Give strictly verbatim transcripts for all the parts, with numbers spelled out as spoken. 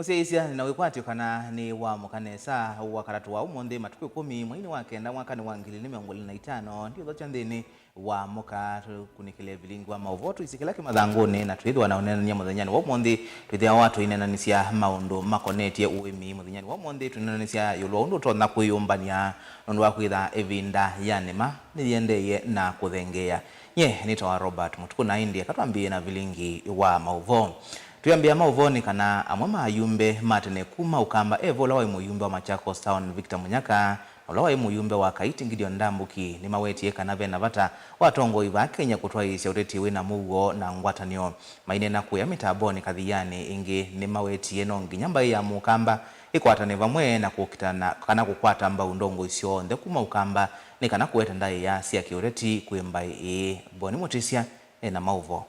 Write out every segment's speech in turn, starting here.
Ũsyaĩĩsya na wĩkwatyo kana nĩ waamũka nesa. Wakatatũ wa ũmũnthĩ, matukũ ĩkũmi, mweinĩ wa kenda, mwakanĩ wa ngili ilĩ mĩongo ĩlĩ na itano, ndiũthokya nthĩnĩ wa mũka, tũkunĩkĩle vilingi wa maũvoo, tũisye kĩla kĩ mathangũnĩ, na twĩthĩwa na ũneenany'a mũthenyanĩ wa ũmũnthĩ. Twĩthĩawa twĩneenanĩsya maũndũ makonetye ũĩmi mũthenyanĩ wa ũmũnthĩ. Twĩneenanĩsya ĩũlũ wa ũndũ ũtonya kwĩyũmbany'a nũndũ wa kwĩtha ĩvinda ya nĩma nĩyĩendeeie na kũthengeea. Nyie nĩtawa Robert Mũtukũ, na ĩndĩ eka twambĩĩe na vilingi wa maũvoo. Twĩambĩĩa maũvoonĩ kana amwe ma ayumbe ma tene kuma Ũkamba, e vo ũla waĩ mũyumbe wa Machakos Town Victor Munyaka na ũla waĩ mũyumbe wa Kaiti Gideon Ndambuki, nĩmawetie kana ve na vata wa atongoi va Kenya kũtwaĩĩsya ũteti wĩ na mũuo na ngwatanĩo. Maineena kũya mĩtambonĩ kathianĩ ĩngĩ, nĩmawetie no nginya mbaĩ ya Mũkamba ĩkwatane vamwe na kũkitana kana kũkwata mbau ndongoi syonthe kuma Ũkamba nĩ kana kũete ndaĩa sya kĩũteti kwĩ mbaĩ ĩĩ. Boni Mũtĩsya e na maũvoo.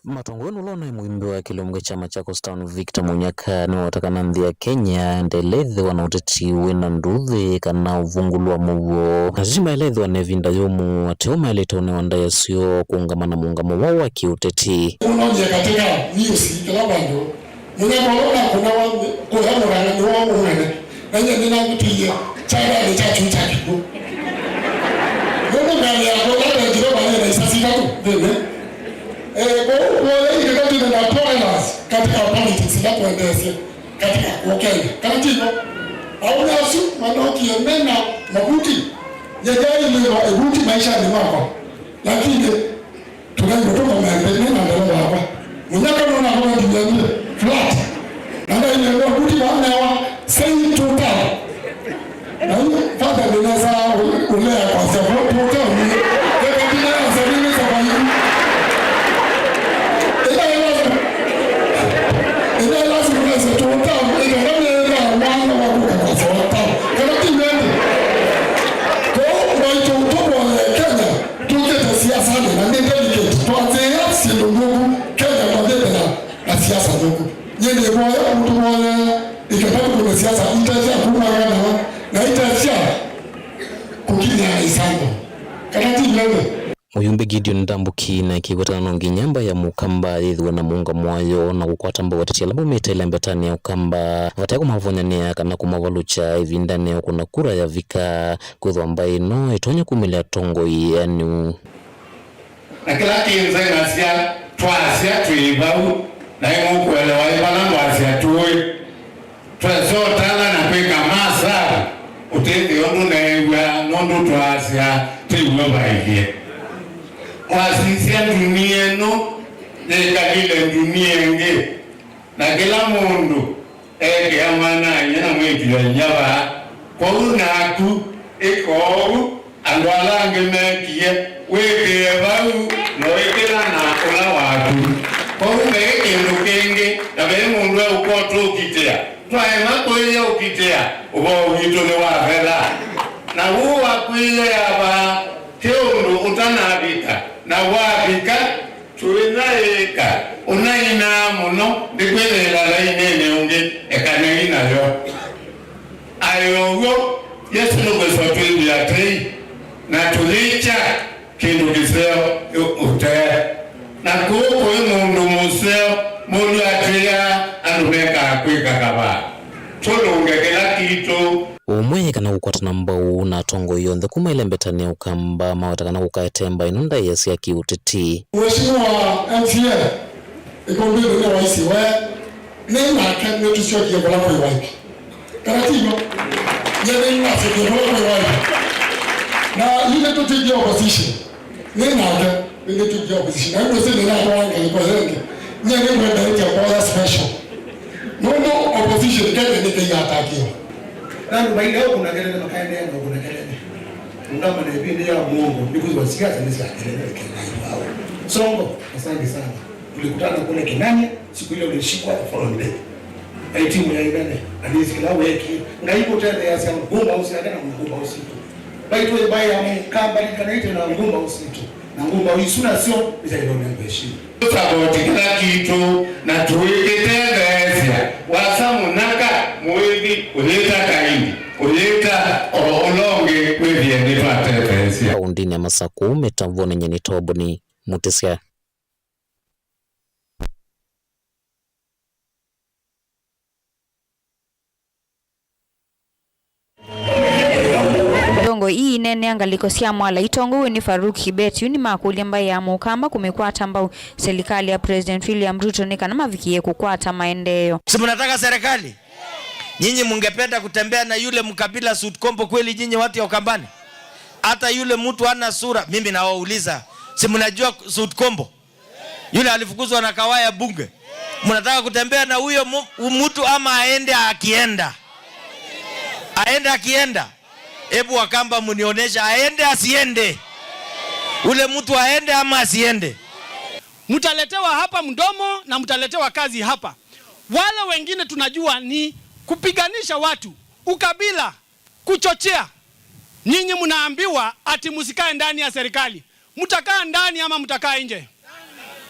Matongoi nũla ũnaĩ mũyumbe wa kĩlungu kya Machakos Town Victor Munyaka nĩwaweta kana nthĩ ya Kenya ndĩlaĩthĩwa na ũteti wĩ na nduuthĩ kana ũvungũlu wa mũuo. Na sisi maĩlaĩthĩwa na ĩvinda yũmũ ateo maĩlĩte ũnewa ndaĩa syoo kũũngama na mũũngamo woo wa kĩũteti. Mũnonyie katika news kĩla vandũ. Mũnyaka ũla ũnakũnawa kũya Mũrang'a nĩwe ũnene. Na nyie nĩnavĩtĩie kyalanĩ kya kyuu kya kĩkw'ũ. Nũndũ ngalĩ yakwa ĩla ndekile vaĩ na isasi itatũ nthĩnĩ. Eh, kwoou kuoya ĩkĩka twĩthĩe na tolerance katika politics ila twendeesye katika kũkenya. Kana tivo? Aũme asu manokie mena mavuti. Nyie ndyaĩlĩwa ĩvuti maishanĩ makwa. Lakini tũnaitwe tũkomete nĩ na ndeleva wakwa. Mũnyaka nona kama ndiwendie flat. Na ndainenga kuti vanewa sei tuta. Na hiyo fata ninaweza ulea kwa sababu tuta ni. Eka bila ya sabini sabaini. Ila lazima. Ila lazima tuta. Ila kama ila mwana wa kuka kwa sababu. Kana tiwende. Kwa hiyo tuko Kenya. Tũkĩte siasanĩ na nĩ delicate, twatĩĩa syĩndũ nthũku, Kenya twathiĩte na, na siasa nthũku. Nyie nĩvoya mũtũvoye ĩkenda tũkũne siasa ite sya kumangana na ite sya kũkinyĩa ĩsambo. Kana ti nene? Mũyumbe Gideon Ndambuki nake aiweta kana no nginya mbaĩ ya Mũkamba yĩthĩwe na mũũngamo wayo na kũkwata mbau ateti ala maumĩte ĩlembetanĩ ya Ũkamba vate kũmavonyanĩa kana kũmavalũkya ĩvindanĩ ya kũna kura yavika. Kwĩthwa mbaĩ ĩno ĩtonya kumĩlya atongoi enu. Na kĩla kĩnzeng'asya twasya twĩ vau, na ĩmũkũelewa ĩ vala ngwasya tũĩ. Twesotana na kwĩka masaa, ũtĩthĩ ũndũ neew'a nũndũ twasya tĩw'o vaĩlye. Mwasisya ndunia ĩno yĩkalile ndunia ĩngĩ, na kĩla mũndũ ekĩa mwana-a-inyia na mwĩĩtu-a-inyia vaa. Kwoou naku ĩka ũu andũ ala angĩ mekie, wĩkĩe vau na ũĩkĩla na ũla waku. Kwoou ve kĩndũ kĩngĩ, na ve mũndũ eũkota ũkitĩa. Twaema kũĩya ũkitĩa, ũvoo witũ nĩ wa vetha. Na ũu wa kwĩyea vaa ti ũndũ ũtanavika, na wavika, tũinaĩĩka, ũnainaa mũno, ndĩkwĩthĩĩla lainĩnĩ ũngĩ, eka neĩ nayo. Aĩ o w'o, Yesũ nũkwĩswa twĩthĩa tei, na tũyĩkya kĩndũ kĩseo ũ-, ũtee. Na kũu kũĩ mũndũ mũseo, mũndũ atwĩaa andũ mekaa kwĩka kavaa. Tũlũnge kĩla kitũ. Ũmwe kana kũkwatana mbau na atongoi onthe kuma ĩlembetanĩ ya Ũkamba maweta kana kũkaete mbaĩ ĩno ndaĩa sya kĩũteti. Mheshimiwa M C A, ĩkũmbĩ nĩ waisi we, nĩ nake nĩtũsyokie vala kwĩ Waipi. Kana ti w'o? Nyie nĩnasyokie vala kwĩ Waipi. Na yu nĩtũtĩkie opposition. Nĩ nake, nĩngĩtw'ĩkie opposition. Na ĩndĩ ũsĩ nĩnatwaa ngalĩko yĩngĩ. Nyie nĩngwendeetye mboya special. Nũndũ opposition Kenya nĩkĩiatakĩwa. Na andũ maile ũkũna kelele, makaendeea na ũkũna kelele. Ungama na ĩvĩndĩ ya mũongo, nĩkwĩthĩwa siasa nĩ sya kelele, kelele wao. Songo, asante sana. Tulikutana kule Kinane, siku ile ulishikwa, the following day. Ai timu ya Inene, alisi kĩla weekie. Ngai kũtetheeasya nguma ũsyake na nguma ũsitũ. Vaitũ ĩmbaĩ ya Mũkamba likanĩte na nguma ũsitũ. Na nguma isu nasyo nĩsyaĩlwe nĩ ngwĩshinda. Tũsavoti kĩla kitũ na tũikĩtetheesya. Wasa mũnaka, mũĩthi, ũyĩta kaindi, ũyĩta o ũla ũngĩ wĩthĩe nĩtwatetheesya. Kaũndĩnĩ ya Masakũ, mĩtavonĩ nyeni Toboni, Mũtĩsya. O ii ineenea ngalĩko sya Mwala itongoew'e nĩ Farouk Kibet yu nĩmakũlya mbaĩ ya Mũkamba kũmĩkwata mbau silikalĩ ya President William Ruto nĩ kana mavikĩe kũkwata maendeeo. Si mnataka serikali? Nyinyi mungependa kutembea na yule mkabila Suit Kombo kweli, nyinyi watu ya Ukambani? Hata yule mtu hana sura, mimi nawauliza, si mnajua Suit Kombo? Yule alifukuzwa na Kawaya bunge. Mnataka kutembea na huyo mu-, mtu ama aende akienda? Aende akienda? Hebu Wakamba mnionyesha aende asiende? Ule mtu aende ama asiende? Mtaletewa hapa mdomo na mtaletewa kazi hapa. Wale wengine tunajua ni kupiganisha watu, ukabila, kuchochea. Nyinyi mnaambiwa ati msikae ndani ya serikali. Mtakaa ndani ama mtakaa nje?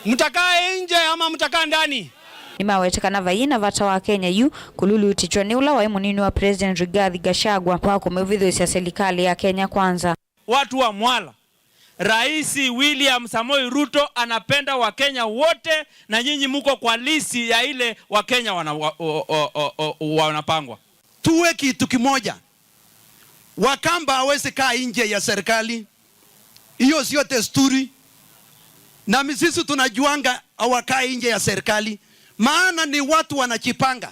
Mtakaa nje ama mtakaa ndani? Nĩmawete kana vaiĩ na vata wa Kenya yu kũlulutĩtw'a nĩ ũla waĩ mũnini wa President Rigathi Gachagua wa kũmĩvithũĩsya silikalĩ ya Kenya Kwanza. Watu wa Mwala, Rais William Samoei Ruto anapenda Wakenya wote, na nyinyi muko kwa lisi ya ile Wakenya wana, wa, wa, wa, wa, wa, wanapangwa. Tuwe kitu kimoja. Wakamba hawezi kaa nje ya serikali. Hiyo sio desturi. Na mi-, sisi tunajuanga hawakai nje ya serikali. Maana ni watu wanajipanga.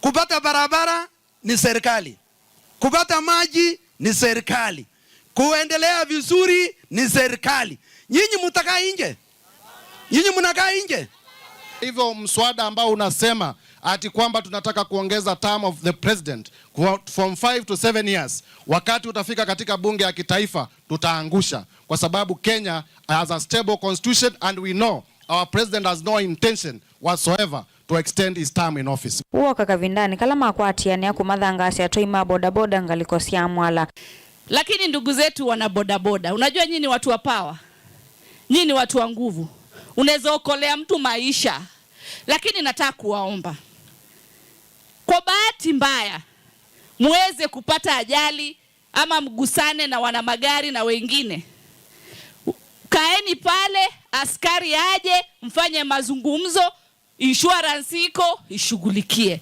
Kupata barabara ni serikali. Kupata maji ni serikali. Kuendelea vizuri ni serikali. Nyinyi mtakaa nje? Nyinyi mnakaa nje? Hivyo mswada ambao unasema ati kwamba tunataka kuongeza term of the president kwa, from five to seven years, wakati utafika katika bunge ya kitaifa, tutaangusha, kwa sababu Kenya has a stable constitution and we know our president has no intention whatsoever to extend his term in office. Ũũ woka kavindanĩ kala makwatĩanĩa kũmathangaasya atwai ma bodaboda ngalĩko sya Mwala. Lakini ndugu zetu wana bodaboda, unajua nyinyi ni watu wa power, nyinyi ni watu wa nguvu, unaweza okolea mtu maisha, lakini nataka kuwaomba, kwa bahati mbaya muweze kupata ajali ama mgusane na wana magari na wengine, kaeni pale, askari aje, mfanye mazungumzo, insurance iko, ishughulikie.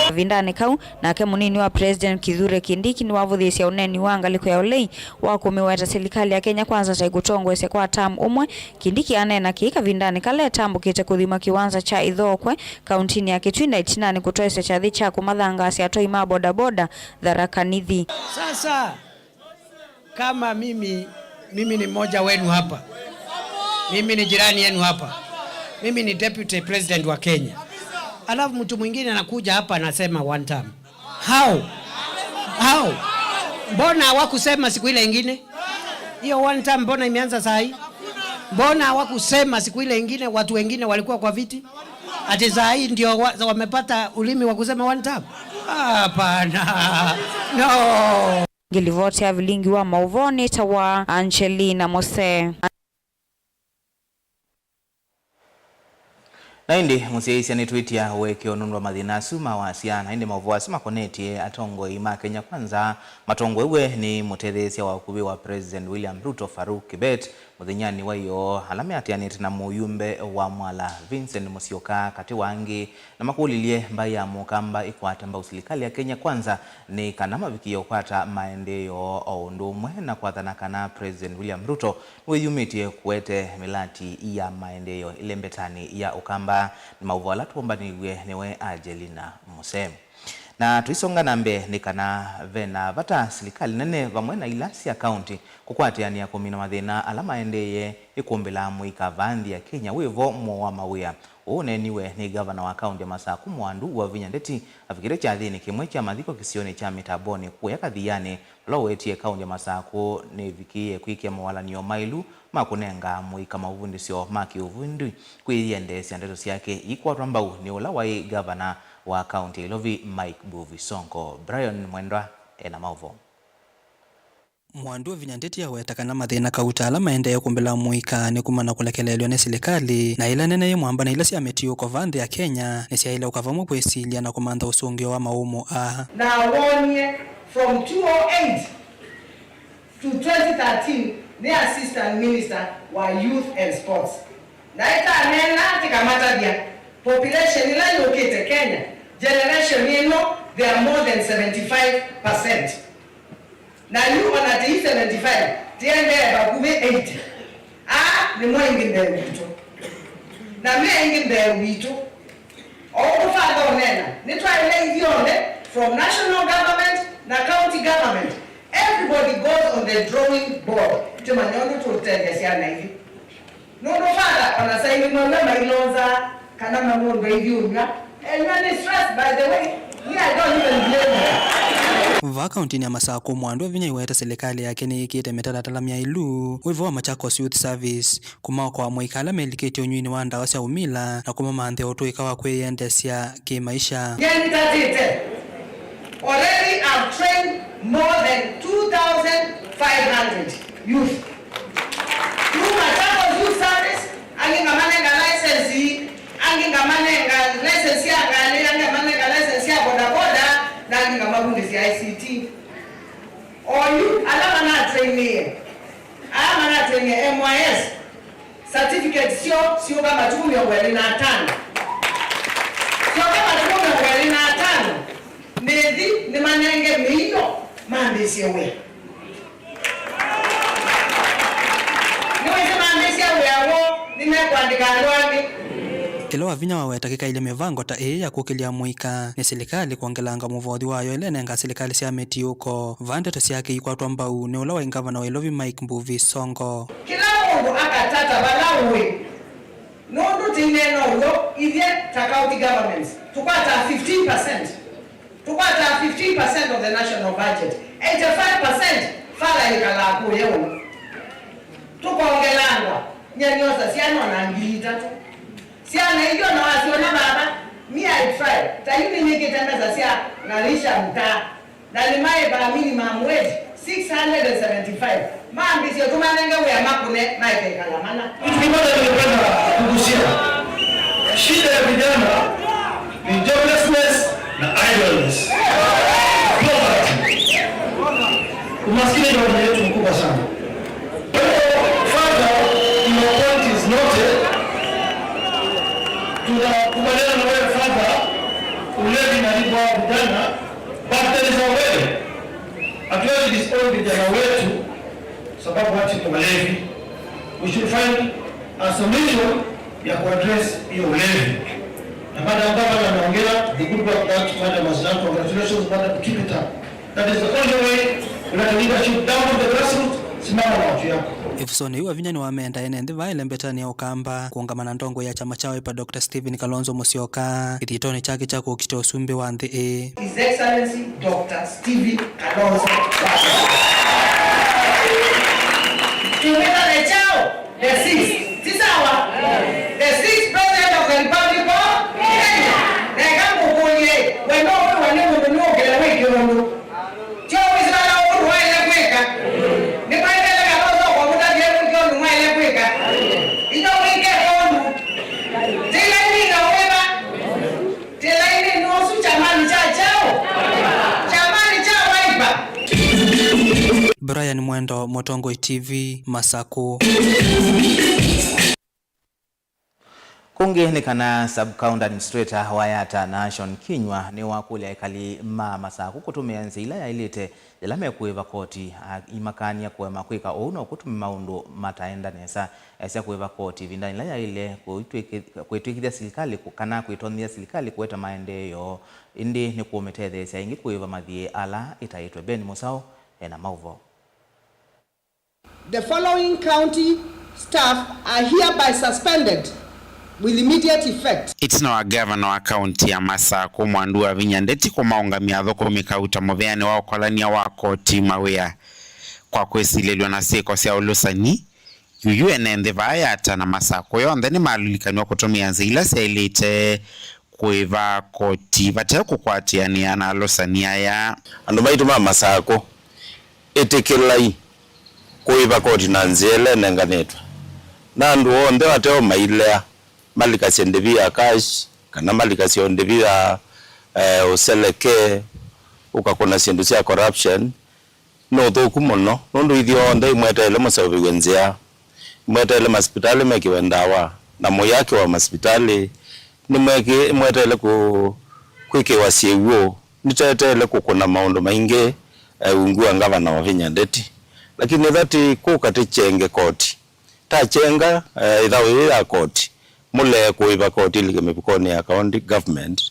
Kavindanĩ kau, nake mũnini wa President Kithure Kindiki nĩwavũthĩĩsya ũneeni wa ngalĩko ya ũlei wa kũmĩweta silikalĩ ya Kenya Kwanza ta ĩkũtongoesya kwa term ũmwe. Kindiki aneena kĩĩ kavindanĩ kala etambũkĩte kũthima kĩwanza kya Ithookwe, kauntinĩ ya Kitui, na ĩtinanĩ kũtwaĩsya kyathĩ kya kũmathangaasya atwai ma bodaboda Tharaka Nithi. Sasa, kama mimi, mimi ni mmoja wenu hapa. Mimi ni jirani yenu hapa. Mimi ni deputy president wa Kenya. Alafu mtu mwingine anakuja hapa anasema one term. How? How? Mbona hawakusema siku ile ingine? Hiyo one term mbona imeanza saa hii? Mbona hawakusema siku ile ingine watu wengine walikuwa kwa viti? Ati saa hii ndio wa-, wamepata ulimi wa kusema one term? Hapana. No. Ngĩlivoti ya vilingi wa maũvoo nĩtawa Angelina Mose. Na ĩndĩ mũsyaĩĩsya nĩtwĩtya ũekeo nũndũ wa mathĩna asu ma wasya, na ĩndĩ maũvoo asu makonetye atongoi ma Kenya Kwanza matongoew'e nĩ mũtetheesya wa ũkuvĩ wa President William Ruto, Farouk Kibet, mũthenyanĩ wa ĩyoo, ala meatĩanĩte na mũyumbe wa Mwala, Vincent Musyoka, katĩ wa angĩ, na makũlilye mbaĩ ya Mũkamba ĩkwate mbau silikalĩ ya Kenya Kwanza nĩ kana mavikĩe ũkwata maendeeo, o ũndũ ũmwe na kwathana kana President William Ruto nĩwĩyumĩtye kũete mĩlati ya maendeeo ĩlembetanĩ ya Ũkamba. Nĩ maũvoo ala tũmbanĩw'e nĩwe Angelina Muse. Na tũisonga na mbee, nĩ kana ve na vata silikalĩ nene vamwe na ila sya kaũntĩ kũkwatĩanĩa kũmina mathĩna ala maendeeye ĩkũmbĩlaa mũika vaa nthĩ ya Kenya wĩ vo mũo wa mawĩa. Ũũ ũneeniwe nĩ ngavana wa kaũntĩ ya Masakũ, Mwandu Wavinya Ndeti, avikĩte kyathĩnĩ kĩmwe kya mathiko kĩsionĩ kya Mĩtambonĩ kũya Kathianĩ, vala ũwetie kaũntĩ ya Masakũ nĩvikĩĩe kwĩkĩa mawalany'o maĩlu ma kũnenga mũika mavundĩsyo ma kĩũvundi kwĩyendeesya ndeto syake iikwatwa mbau nĩ ũla waĩ ngavana wa kaũntĩ ya Ilovi, Mike Mbuvi Sonko. Brian Mwendwa ena maũvoo. Mwandu Wavinya Ndeti aweta kana mathĩna kauta ala maendee kũmbĩla mũika nĩ kuma na kũlekeleelw'a nĩ silikalĩ, na ĩla nene yĩ mwamba na ila sya mĩtiũko vaa nthĩ ya Kenya nĩsyaĩle ũka vamwe kwĩsilya na kũmantha ũsũngĩo wa maũmũ aa. Na wonie from two oh eight to twenty thirteen nĩ assistant minister wa youth and sports. Na ĩtaneena tĩkamatavya, population ĩla yũkĩte Kenya, generation ĩno, they are more than seventy-five percent. Na yu ona tĩi seventy-five, tĩendee vakuvĩ eighty. Aa nĩmo aingĩ mbee witũ. Na me aingĩ mbee witũ. O ũndũ Father ũneena, nĩtwaĩle ithyonthe, from national government na county government, everybody goes on the drawing board, tũmanye ũndũ tũũtethya syana ithi. Nũndũ Father ona saini maw'a mailonza kana mamũndũ aithi ũnyw'a, enyw'a nĩ stress, by the way. Me, I don't even blame her. Vaa kauntinĩ ya Masakũ, Mwandu Avinya iweta silikalĩ yake nĩyĩkĩte mĩtalatala myaĩlu wĩvo wa Machakos Youth Service, kũmaokoa amũika ala melikĩtye ũnyw'inĩ wa ndawa sya ũmila na kũmamanthĩa ũtũĩka wa kwĩyendeesya kĩ-maisha. Nĩnĩtatĩte. Already I've trained more than two thousand five hundred youth through Machakos Youth Service. Angĩ ngamanenga license, angĩ ngamanenga license ya ngalĩ, angĩ ngamanenga license ya bodaboda, na angĩ ngamavundĩsya I C T. Oyu ala manatrainĩe, ala manatrainĩe M Y S, certificate syoo syũka matukũ mĩongo ĩlĩ na atano. Syoka matukũ mĩongo ĩlĩ na atano, nĩthi nĩmanenge mĩio mambĩĩsye wĩa. Nĩwĩsĩ mambĩĩsya wĩa woo, nĩmekũandĩka andũ angĩ. Ĩla Wavinya waweta kĩkaĩlya mĩvango ta ĩĩ ya kũkĩlya amũika, nĩ silikalĩ kwongelanga mũvothi wayo ĩla ĩnengaa silikalĩ sya mĩtiũko. Vaa ndeto syake ikwatwa mbau nĩ ũla waĩ ngavana wa Ilovi, Mike Mbuvi Sonko. Kĩla mũndũ akatata vala ũĩ, nũndũ tĩineena ũw'o, ithyĩ ta county governments tũkwataa fifteen percent. Tũkwataa fifteen percent of the national budget. Eighty-five percent Father yĩkalaa kũya ũu. Tũkongelangwa, nyie nĩosa syana ona ngili itatũ. Syana ithi ona wasyona vava, me I try. Ta yu nĩnĩkĩte mbesa sya ng'alisha mtaa. Na nĩmaĩvaa minimum wage six hundred and seventy-five. Mambĩĩsye tũmanenge wĩa makũne maeke ĩkala mana. Kitu kimoja ningependa kugusia. Shida ya vijana ni joblessness na idleness. Poverty. Umaskini ndio adui yetu mkubwa sana. Kwa hiyo, Father, your point is noted. Tunakubaliana na wewe, Father, ulevi inalipwa vijana, but there is a way. Hatuwezi disown vijana wetu sababu ati ni walevi. We should find a solution ya kuaddress hiyo ulevi. Na madam gavana ameongea, the good work that madam has done, congratulations madam, keep it up. That is the only way. Let the leadership down to the grassroots, simama na watu yako. Ĩvusonĩ yĩu, Wavinya nĩwamenda ene nthĩ vaa ĩlembetanĩ ya Ũkamba kũũngama na ndongoi ya kyama kya Wiper, Doctor Stephen Kalonzo Musyoka, kĩthitonĩ kyake kya kũkita ũsumbĩ wa nthĩ ĩĩ. His Excellency Doctor Stephen Kalonzo Musyoka. Tumĩtane kyaũ? The sixth. Ti sawa? The sixth President of the Republic of Kenya. Na eka ngũkũlye, we no wĩwe nĩ mũndũ nĩũkĩle wĩke ũndũ? Tyo wĩsĩ vala ũndũ waĩle kwĩka. Nĩmwaĩlele kana ũsoko mũtavye kwĩka ũndũ mwaĩle kwĩka. Inyuĩ mwĩke ũndũ. Tĩlainĩ na wĩva. Tĩlainĩ nũsu kyamani kya kyaũ? Kyamani kya Wiper. Brian Mwendo, Mũtongoi T V, Masakũ. Kũngĩ nĩ kana Sub-County Administrator wa Yatta Nashon Kinyua nĩwakũlya ekali ma Masakũ kũtũmĩa nzĩa ila yaĩlĩte yĩla mekũĩva koti, a-, imakany'a kũema kwĩka ũu no kũtume maũndũ mataenda nesa. Esya kũĩva koti ĩvindanĩ yĩla yaĩle kũitw'ĩkĩ-, kwĩtw'ĩkĩthya silikalĩ kũ-, kana kwĩtonyethya silikalĩ kũete maendeeo, ĩndĩ nĩkũũmĩtetheesya ĩngĩ kũĩva mathiĩ ala ĩtaĩtwe. Ben Mũsaũ ena maũvoo. The following county staff are hereby suspended with immediate effect. Ĩtina wa ngavana wa kaunti ya Masakũ Mwandu Wavinya Ndeti kũmaũngamya athũkũmi kauta mũvĩanĩ wa ũkolany'a wa koti mawĩa kwa kwĩsilĩlw'a na syĩko sya ũlũsani, yuyu ene nthĩ vaa Yatta na Masakũ yonthe nĩmalulikanw'a kũtũmĩa nzĩa ila syaĩlĩte kũĩva koti vate kũkwatĩanĩa na alũsani aya. Andũ maitũ ma Masakũ, ĩtĩkĩlai kũĩva koti na nzĩa ĩla ĩnenganĩtwe, na andũ onthe vate o mailea malikasye ndĩvi ya cash, kana malikasye o ndĩvi ya, eh, ũseleke, ũkakũna syĩndũ sya corruption, nĩ ũthũku mũno, nũndũ ithyonthe imweteele mũseũvĩw'e nzĩa, imweteele masipitalĩ mekĩwe ndawa, na mũyakĩwa masipitalĩ, nĩmwekĩ-, imweteele kũ-, kwĩkĩwa syĩw'ũ, nĩteteele kũkũna maũndũ maingĩ, eh, ungu wa ngavana Wavinya Ndeti. Lakini ĩtha ti kũka tĩkyenge koti. Takyenga, eh, ĩthaũ yĩĩ ya koti, mũlee kũĩva koti ĩlike mĩvukonĩ ya county government,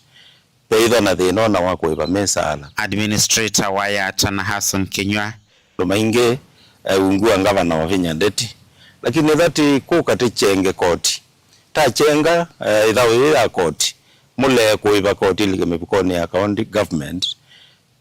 veithwa na thĩna ona wa kũĩva mĩsaala. Administrator wa Yata na Hassan Kinyua. Andũ maingĩ, eh, ungu wa ngavana Wavinya Ndeti. Lakini ĩtha ti kũka tĩkyenge koti. Takyenga, eh, ĩthaũ yĩĩ ya koti, mũlee kũĩva koti ĩlike mĩvukonĩ ya county government,